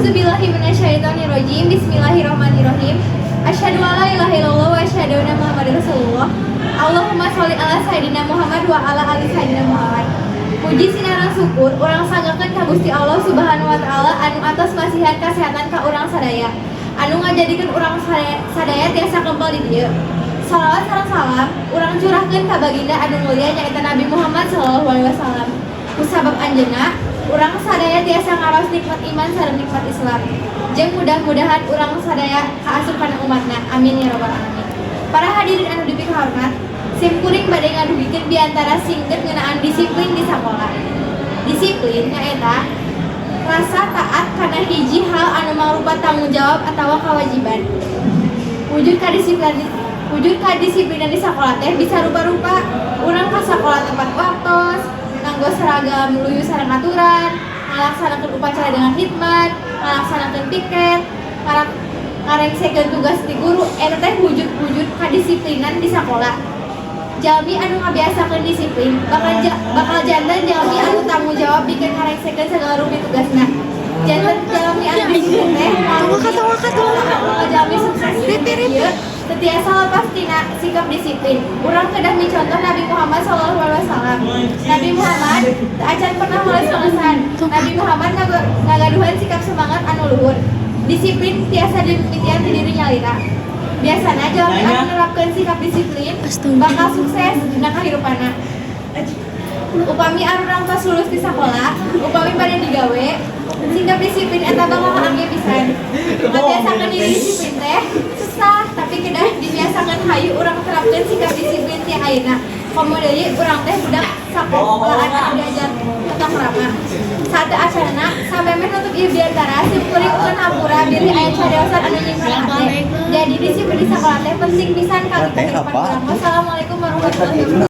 Auzubillahi minasyaitonirrajim. Bismillahirrahmanirrahim. Asyhadu an la ilaha illallah wa asyhadu anna Muhammadar Rasulullah. Allahumma sholli ala sayyidina Muhammad wa ala ali sayyidina Muhammad. Puji sinareng syukur urang sanggakeun ka Gusti Allah Subhanahu wa Taala anu atos masihan kasehatan ka urang sadaya, anu ngajadikeun urang sadaya tiasa kempel di dieu. Salawat sareng salam urang curahkeun ka baginda anu mulia, nyaeta Nabi Muhammad sallallahu alaihi wasallam. Kusabab anjeunna urang sadaya tiasa ngaraos nikmat iman sareng nikmat Islam. Jeung mudah-mudahan urang sadaya kaasup kana umatna. Amin ya rabbal alamin. Para hadirin anu dipikahormat, sim kuring bade ngadugikeun biantara singket ngeunaan disiplin di sakola. Disiplin nyaeta rasa taat kana hiji hal anu mangrupa tanggung jawab atawa kewajiban. Wujud kadisiplinan di sakola teh bisa rupa-rupa. Urang ka sakola tepat waktos, nganggo seragam luyu sareng aturan, ngalaksanakeun upacara dengan hikmat, ngalaksanakeun piket, ngarengsekeun tugas ti guru, eta teh wujud-wujud kadisiplinan di sakola. Jalmi anu ngabiasakeun disiplin bakal janten jalmi anu tanggung jawab pikeun ngarengsekeun segala rupi tugasna. Janten jalmi anu disiplin teh moal jalmi sukses di ieu teu tiasa lepas tina sikap disiplin. Urang kedah micontoh Nabi Muhammad sallallahu alaihi wasallam. Nabi Muhammad teu acan pernah males-malesan. Nabi Muhammad ngagaduhan sikap semangat anu luhur. Disiplin tiasa dimimitian ti diri nyalira. Biasana jalmi anu nerapkeun sikap disiplin bakal sukses dina kahirupanna. Upami arurang tos lulus di sakola, upami bade digawe, sikap disiplin eta bakal kaangge pisan. Ngabiasakeun diri disiplin teh susah, tapi kedah dibiasakeun. Hayu urang terapkeun sikap disiplin ti ayeuna. Komo deui urang teh budak sakola anu diajar tata krama. Sateuacanna, samemeh nutup ieu biantara, sim kuring nyuhunkeun hampura bilih aya cariosan anu nyingkrang hate. Jadi disiplin di sakola teh penting pisan kangge kehidupan urang. Wassalamualaikum warahmatullahi wabarakatuh.